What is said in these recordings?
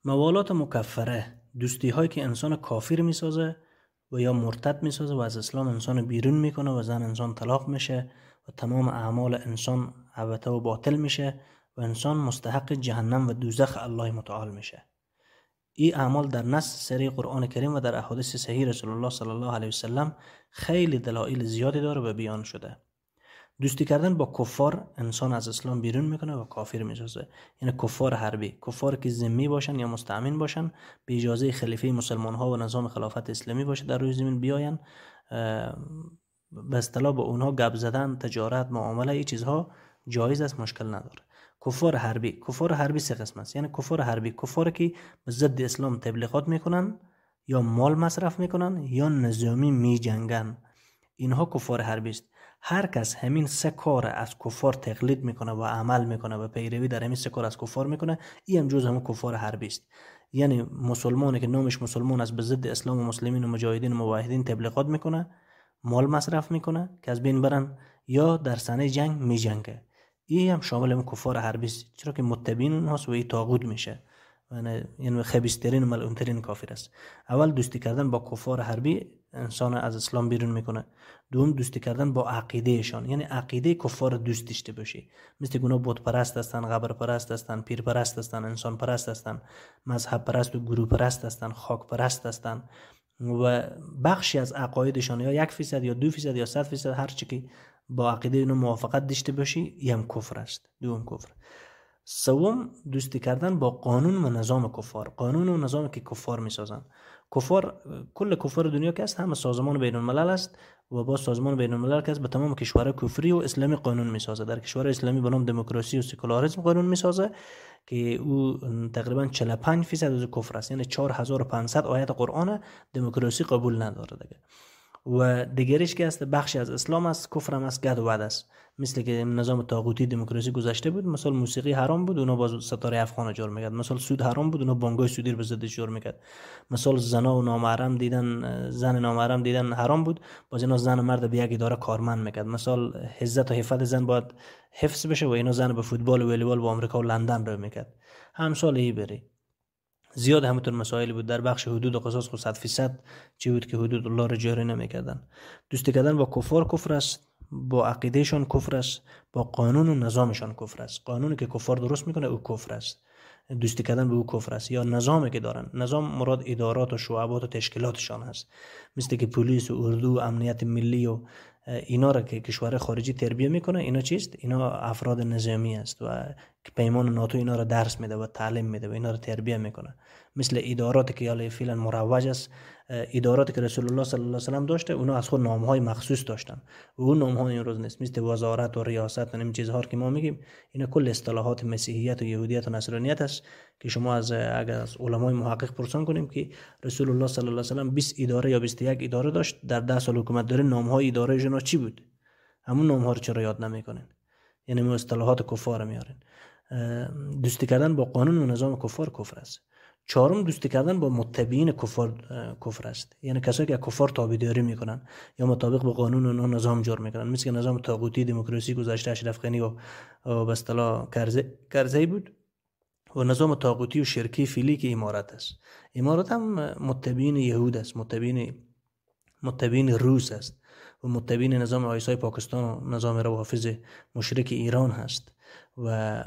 موالات مکفره، دوستی هایی که انسان کافر میسازه و یا مرتد میسازه و از اسلام انسان بیرون میکنه و زن انسان طلاق میشه و تمام اعمال انسان عبث و باطل میشه و انسان مستحق جهنم و دوزخ الله متعال میشه. این اعمال در نص صریح قرآن کریم و در احادیث صحیح رسول الله صلی الله علیه و سلم خیلی دلایل زیادی داره و بیان شده. دوستی کردن با کفار انسان از اسلام بیرون میکنه و کافر میسازه. یعنی کفار حربی، کفار که ذمی باشن یا مستأمن باشن، به اجازه خلیفه مسلمان ها و نظام خلافت اسلامی باشه در روی زمین بیاین، به اصطلاح با اونها گپ زدن، تجارت، معامله، این چیزها جایز است، مشکل نداره. کفار حربی، کفار حربی سه قسم است. یعنی کفار حربی، کفار که به ضد اسلام تبلیغات میکنن یا مال مصرف میکنن یا نظامی میجنگن، اینها کفار حربی است. هر کس همین سه کار از کفار تقلید میکنه و عمل میکنه و پیروی در همین سه کار از کفار میکنه، این هم جز همون کفار حربی است. یعنی مسلمانی که نامش مسلمان است، به ضد اسلام و مسلمین و مجاهدین و موحدین تبلیغات میکنه، مال مصرف میکنه که از بین برن، یا در صحنه جنگ میجنگه، این هم شامل همون کفار حربی است، چرا که متبین اونهاست و این طاغوت میشه، یعنی خبیث‌ترین و ملعون‌ترین کافر است. اول دوستی کردن با کفار حربی انسان از اسلام بیرون میکنه. دوم دوستی کردن با عقیدهشان، یعنی عقیده کفار دوست داشته باشی، مثل که اونا بت پرست هستن، قبر پرست هستن، پیر پرست هستن، انسان پرست هستن، مذهب پرست و گروه پرست هستن، خاک پرست هستن و بخشی از عقایدشان یا 1% یا 2% یا 100% هر چی که با عقیده اینو موافقت داشته باشی، این هم کفر است. دوم کفر. سوم دوستی کردن با قانون و نظام کفار، قانون و نظامی که کفار میسازن. کفار، کل کفار دنیا که است همه سازمان بین الملل است و با سازمان بین الملل که است به تمام کشورهای کفری و اسلامی قانون میسازه. در کشورهای اسلامی به نام دموکراسی و سکولاریسم قانون میسازه که او تقریبا 45% از کفر است، یعنی 4500 آیت قرآن دموکراسی قبول نداره دیگه. و دیگرش که است بخشی از اسلام است، کفر هم است، گد و بد است. مثل که نظام طاغوتی دموکراسی گذشته بود، مثال موسیقی حرام بود، اونا باز ستاره افغان جور میکرد، مثال سود حرام بود، اونا بانگای سودی رو به ضد جور میکرد، مثال زنا و نامحرم دیدن، زن نامحرم دیدن حرام بود، باز اینا زن و مرد به یک اداره کارمند میکرد. مثال عزت و حفظ زن باید حفظ بشه و اینا زن به فوتبال و والیبال با آمریکا و لندن رو میکرد. همسال ای بری زیاد همونطور مسائل بود. در بخش حدود و قصاص خود 100% چی بود که حدود الله رو جاری نمیکردن. دوستی کردن با کفار کفر است، با عقیدهشان کفر است، با قانون و نظامشان کفر است. قانونی که کفار درست میکنه او کفر است، دوستی کردن به او کفر است. یا نظامی که دارن، نظام مراد ادارات و شعبات و تشکیلاتشان هست، مثل که پلیس و اردو و امنیت ملی و اینا را که کشور خارجی تربیه میکنه، اینا چیست؟ اینا افراد نظامی است و پیمان ناتو اینا را درس میده و تعلیم میده و اینا را تربیه میکنه. مثل اداراتی که یالی فعلا مروج است، اداراتی که رسول الله صلی الله علیه و سلم داشته، اونا از خود نامهای مخصوص داشتن و اون نامها این روز نیست، مثل وزارت و ریاست و این چیزها که ما میگیم، اینا کل اصطلاحات مسیحیت و یهودیت و نصرانیت است که شما از اگر از علمای محقق پرسان کنیم که رسول الله صلی الله علیه و سلم 20 اداره یا 21 اداره داشت در 10 سال حکومت داره، نامهای اداره جنا چی بود؟ همون نامها رو چرا یاد نمیکنین؟ یعنی ما اصطلاحات کفار میارن. دوستی کردن با قانون و نظام کفار کفر است. چهارم دوستی کردن با متبعین کفار کفر است، یعنی کسایی که کفار تابعداری میکنن یا مطابق با قانون و نظام جور میکنن، مثل که نظام طاغوتی دموکراسی گذشته اشرف غنی و به اصطلاح کرزی بود و نظام طاغوتی و شرکی فعلی که امارت است. امارت هم متبعین یهود است، متبعین روس است و متبعین نظام آیسای پاکستان و نظام روافض مشرک ایران هست و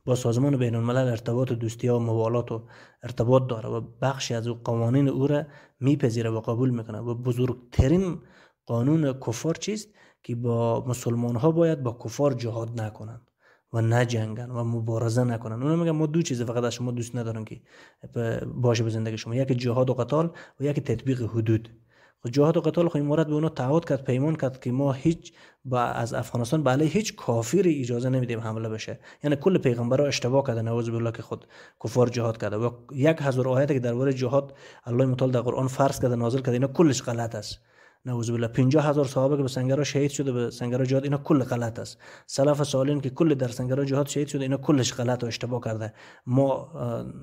با سازمان بین الملل ارتباط و دوستی و موالات و ارتباط داره و بخشی از قوانین او را میپذیره و قبول میکنه. و بزرگترین قانون کفار چیست؟ که با مسلمان ها باید با کفار جهاد نکنن و نجنگن و مبارزه نکنن. اونا میگن ما دو چیز فقط از شما دوست ندارن که باشه به زندگی شما، یکی جهاد و قتال و یکی تطبیق حدود. جهاد و قتال خو امارت به اونا تعهد کرد، پیمان کرد که ما هیچ با از افغانستان به علیه هیچ کافری اجازه نمیدیم حمله بشه. یعنی کل پیغمبرا اشتباه کرده، نعوذ بالله، که خود کفار جهاد کرده و 1000 آیت که درباره جهاد الله متعال در قرآن فرض کرده نازل کرده، اینا کلش غلط است، نعوذ بالله. 50,000 صحابه که به سنگرها شهید شده، به سنگرها جهاد، اینا کل غلط است. سلف صالحین که کل در سنگرها جهاد شهید شده، اینا کلش غلط و اشتباه کرده. ما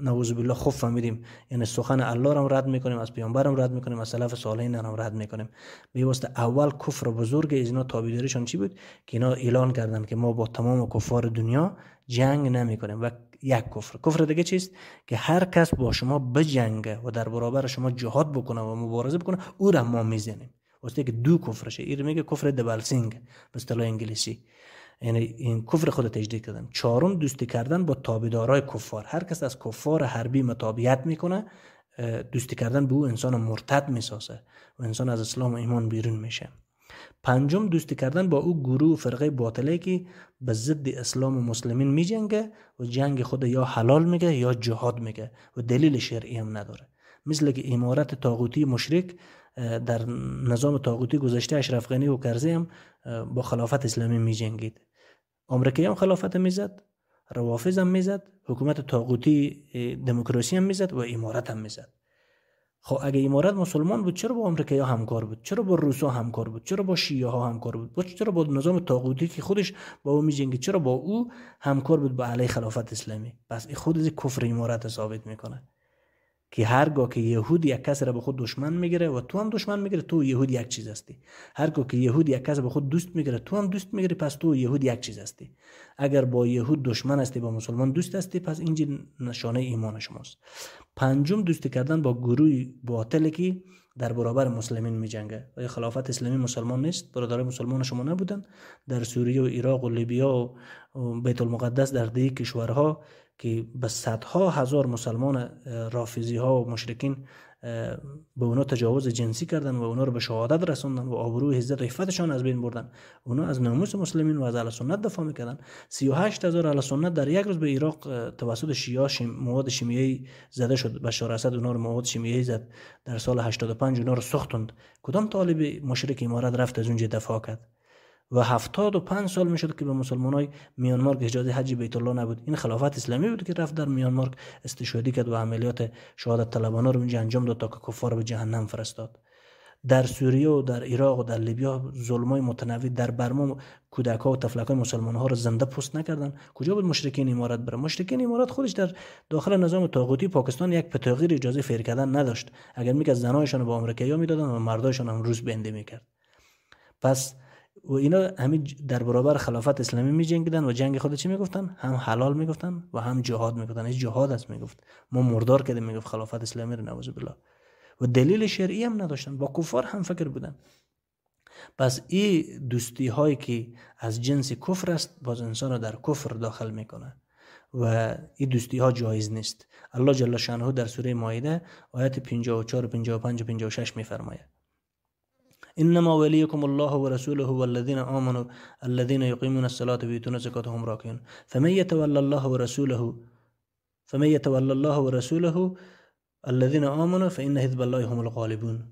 نعوذ بالله خوب فهمیدیم، یعنی سخن الله را رد میکنیم، از پیامبرم رد میکنیم، از سلف صالحین هم رد میکنیم. به واسطه اول کفر بزرگ از اینا تابعداریشون چی بود؟ که اینا اعلان کردن که ما با تمام کفار دنیا جنگ نمیکنیم و یک کفر. کفر دیگه چیست؟ که هر کس با شما بجنگه و در برابر شما جهاد بکنه و مبارزه بکنه، او را ما میزنیم. واسه که دو کفرشه. این میگه کفر دبلسینگ به اصطلاح انگلیسی، یعنی این کفر خود تجدید کردن. چهارم دوستی کردن با تابعدارای کفار. هر کس از کفار حربی متابعت میکنه، دوستی کردن به او انسان مرتد میسازه و انسان از اسلام و ایمان بیرون میشه. پنجم دوستی کردن با او گروه فرقه باطله که به ضد اسلام و مسلمین میجنگه و جنگ خود یا حلال میگه یا جهاد میگه و دلیل شرعی هم نداره. مثل که امارت طاغوتی مشرک در نظام طاغوتی گذشته اشرف غنی و کرزی هم با خلافت اسلامی میجنگید. آمریکایی هم خلافت میزد، روافض هم میزد، حکومت طاغوتی دموکراسی هم میزد و امارت هم میزد. خب اگه امارت مسلمان بود چرا با آمریکایی‌ها همکار بود؟ چرا با روس‌ها همکار بود؟ چرا با شیعه‌ها همکار بود؟ چرا با نظام طاغوتی که خودش با او میجنگید چرا با او همکار بود با علیه خلافت اسلامی؟ پس این خود از کفر امارت ثابت میکنه که هرگاه که یهود یک کس را به خود دشمن میگیره و تو هم دشمن میگیره، تو یهود یک چیز هستی. هرگاه که یهود یک کس به خود دوست میگیره، تو هم دوست میگیری، پس تو یهود یک چیز هستی. اگر با یهود دشمن هستی با مسلمان دوست هستی، پس اینجا نشانه ایمان شماست. پنجم دوستی کردن با گروه باطلی که در برابر مسلمین میجنگه. آیا خلافت اسلامی مسلمان نیست؟ برادرای مسلمان شما نبودن در سوریه و عراق و لیبیا و بیت المقدس، در دیگر کشورها که به صدها هزار مسلمان رافضی ها و مشرکین به اونا تجاوز جنسی کردن و اونا رو به شهادت رسوندن و آبروی عزت و عفتشان از بین بردن. اونا از ناموس مسلمین و از اهل سنت دفاع میکردن. 38,000 اهل سنت در یک روز به عراق توسط شیعه مواد شیمیایی زده شد. بشار اسد اونا رو مواد شیمیایی زد در سال 85، اونا رو سوختند. کدام طالب مشرک امارت رفت از اونجا دفاع کرد؟ و 75 سال میشد که به مسلمانای میانمار اجازه حج بیت الله نبود. این خلافت اسلامی بود که رفت در میانمار استشهادی کرد و عملیات شهادت طلبانه رو اونجا انجام داد تا که کفار به جهنم فرستاد. در سوریه و در عراق و در لیبیا ظلمای متنوع، در برما کودک‌ها و طفلک‌های مسلمان‌ها رو زنده پست نکردن. کجا بود مشرکین امارت بره؟ مشرکین امارت خودش در داخل نظام طاغوتی پاکستان یک پتاغیر اجازه فیر کردن نداشت. اگر میگه زنایشان رو به آمریکایی‌ها میدادن و مردایشان هم روس بنده میکرد. پس و اینا همین در برابر خلافت اسلامی می جنگیدن و جنگ خود چی میگفتن؟ هم حلال میگفتن و هم جهاد میگفتن. این جهاد است میگفت، ما مردار کردیم میگفت خلافت اسلامی رو، نعوذ بالله. و دلیل شرعی هم نداشتن، با کفار هم فکر بودن. پس این دوستی هایی که از جنس کفر است باز انسان رو در کفر داخل میکنه و این دوستی ها جایز نیست. الله جل شانه در سوره مائده آیت 54 55 و 56 میفرماید: انما وليكم الله ورسوله والذين آمنوا الذين يقيمون الصلاة ويؤتون الزكاة هم راكعون فمن يتولى الله ورسوله فمن يتولى الله ورسوله الذين آمنوا فإن حزب الله هم الغالبون.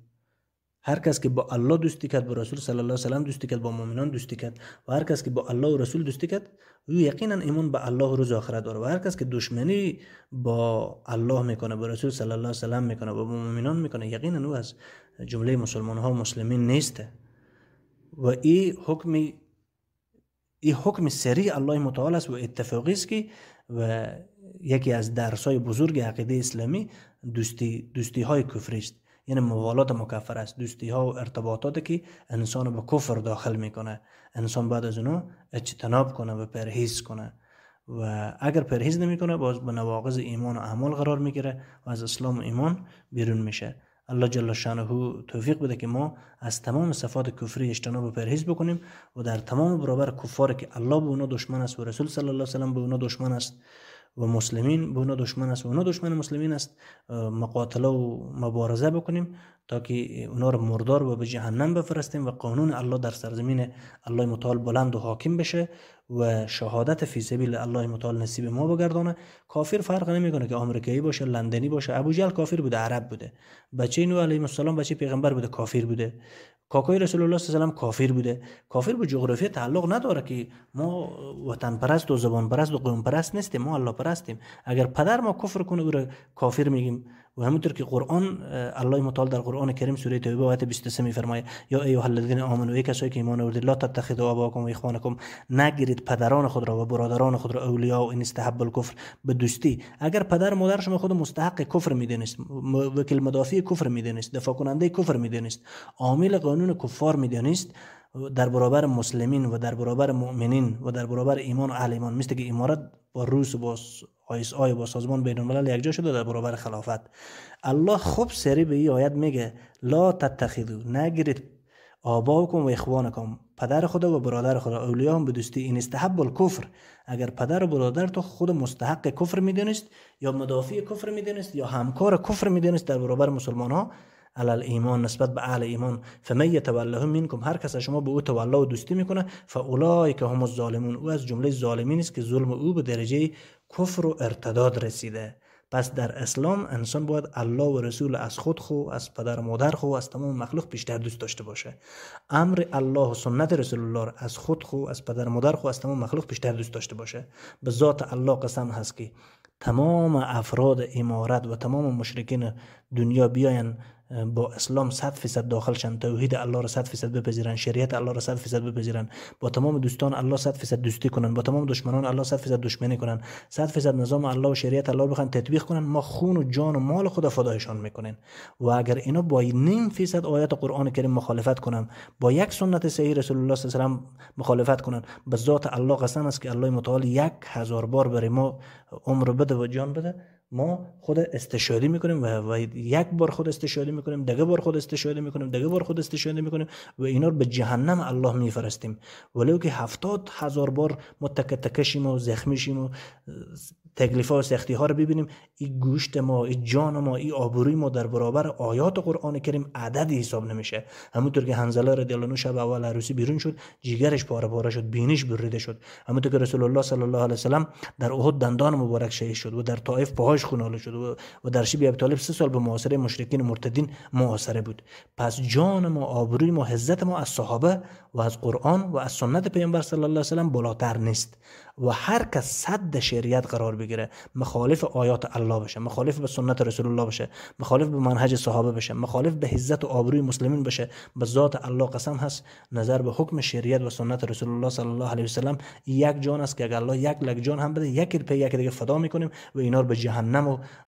هر کس که با الله دوستی کرد، با رسول صلی الله علیه و سلم دوستی کرد، با مؤمنان دوستی کرد و هر کس که با الله و رسول دوستی کرد، او یقینا ایمان به الله و روز آخرت داره. و هر کس که دشمنی با الله میکنه، با رسول صلی الله علیه و سلم میکنه، با مؤمنان میکنه، یقینا او از جمله مسلمان ها و مسلمین نیست. و این حکم سریع الله متعال است و اتفاقی است که و یکی از درس های بزرگ عقیده اسلامی دوستی های کفری است، یعنی موالات مکفر است، دوستی ها و ارتباطاتی که انسان به کفر داخل میکنه. انسان بعد از اونها اجتناب کنه و پرهیز کنه و اگر پرهیز نمیکنه باز به نواقض ایمان و اعمال قرار میگیره و از اسلام و ایمان بیرون میشه. الله جل شانه توفیق بده که ما از تمام صفات کفری اجتناب و پرهیز بکنیم و در تمام برابر کفار که الله به اونا دشمن است و رسول صلی الله علیه و سلم به اونا دشمن است و مسلمین به اونا دشمن است و اونا دشمن مسلمین است، مقاتله و مبارزه بکنیم تا که اونا رو مردار و به جهنم بفرستیم و قانون الله در سرزمین الله متعال بلند و حاکم بشه و شهادت فی سبیل الله متعال نصیب ما بگردانه. کافر فرق نمیکنه که آمریکایی باشه، لندنی باشه. ابوجهل کافر بوده، عرب بوده. بچه نوح علیه السلام بچه پیغمبر بوده، کافر بوده. کاکای رسول الله صلی الله علیه و کافر بوده. کافر به جغرافیا تعلق نداره که ما وطن پرست و زبان پرست و قوم پرست نیستیم، ما الله پرستیم. اگر پدر ما کفر کنه او را کافر میگیم. و همونطور که قرآن الله متعال در قرآن کریم سوره توبه آیت 23 میفرماید: یا ایها الذین آمنوا، ای کسایی که ایمان آوردید، لا تتخذوا آباءکم و اخوانکم، نگیرید پدران خود را و برادران خود را اولیا و ان استحب الکفر، به دوستی. اگر پدر مادر شما خود مستحق کفر میدونست، وکیل مدافع کفر میدونست، دفاع کننده کفر میدونست، عامل قانون کفار میدونست، در برابر مسلمین و در برابر مؤمنین و در برابر ایمان و اهل ایمان، مثل که امارت با روس و با ISI با سازمان بین الملل یکجا شده در برابر خلافت. الله خوب سری به این آیت میگه لا تتخذوا، نگیرید آباکم و اخوانکم، پدر خدا و برادر خدا، اولیا هم به دوستی، این استحب الکفر، اگر پدر و برادر تو خود مستحق کفر میدونست یا مدافع کفر میدونست یا همکار کفر میدونست در برابر مسلمان ها، علی الایمان، نسبت به اهل ایمان، فمن یتولهم منکم، هر کس شما به او تولا و دوستی میکنه، فاولئک هم الظالمون، او از جمله ظالمین است که ظلم او به درجه کفر و ارتداد رسیده. پس در اسلام انسان باید الله و رسول از خود خو، از پدر و مادر خو، از تمام مخلوق بیشتر دوست داشته باشه. امر الله و سنت رسول الله از خود خو، از پدر و مادر خو، از تمام مخلوق بیشتر دوست داشته باشه. به ذات الله قسم هست که تمام افراد امارت و تمام مشرکین دنیا بیاین با اسلام 100% داخل شن، توحید الله را 100% بپذیرن، شریعت الله را 100% بپذیرن، با تمام دوستان الله 100% دوستی کنن، با تمام دشمنان الله 100% دشمنی کنن، 100% نظام الله و شریعت الله رو بخوان تطبیق کنن، ما خون و جان و مال خدا فدایشان میکنن. و اگر اینا با 0.5% آیات قرآن کریم مخالفت کنن، با یک سنت صحیح رسول الله صلی الله علیه و سلم مخالفت کنن، به ذات الله قسم است که الله متعال 1000 بار برای ما عمر بده و جان بده، ما خود استشهادی میکنیم و یک بار خود استشهادی میکنیم، دیگه بار خود استشهادی میکنیم، دیگه بار خود استشهادی میکنیم و اینا رو به جهنم الله میفرستیم. ولو که 70,000 بار ما تکه تکه شیم و زخمی شیم و تکلیف ها و سختی ها رو ببینیم، این گوشت ما، این جان ما، این آبروی ما در برابر آیات قرآن کریم عددی حساب نمیشه. همونطور که حنظله رضی الله عنه شب اول عروسی بیرون شد، جیگرش پاره پاره شد، بینیش بریده شد. همونطور که رسول الله صلی الله علیه و سلم در احد دندان مبارک شهید شد و در طائف پاهاش خونالو شد و در شیب ابی طالب 3 سال به محاصره مشرکین و مرتدین محاصره بود. پس جان ما، آبروی ما، عزت ما از صحابه و از قرآن و از سنت پیامبر صلی الله علیه و سلم بالاتر نیست. و هر کس صد شریعت قرار بگیره، مخالف آیات الله بشه، مخالف به سنت رسول الله بشه، مخالف به منهج صحابه بشه، مخالف به عزت و آبروی مسلمین بشه، به ذات الله قسم هست نظر به حکم شریعت و سنت رسول الله صلی الله علیه و سلم یک جان است که اگر الله 1 لک جان هم بده، یک پی یک دیگه فدا میکنیم و اینا رو به جهنم و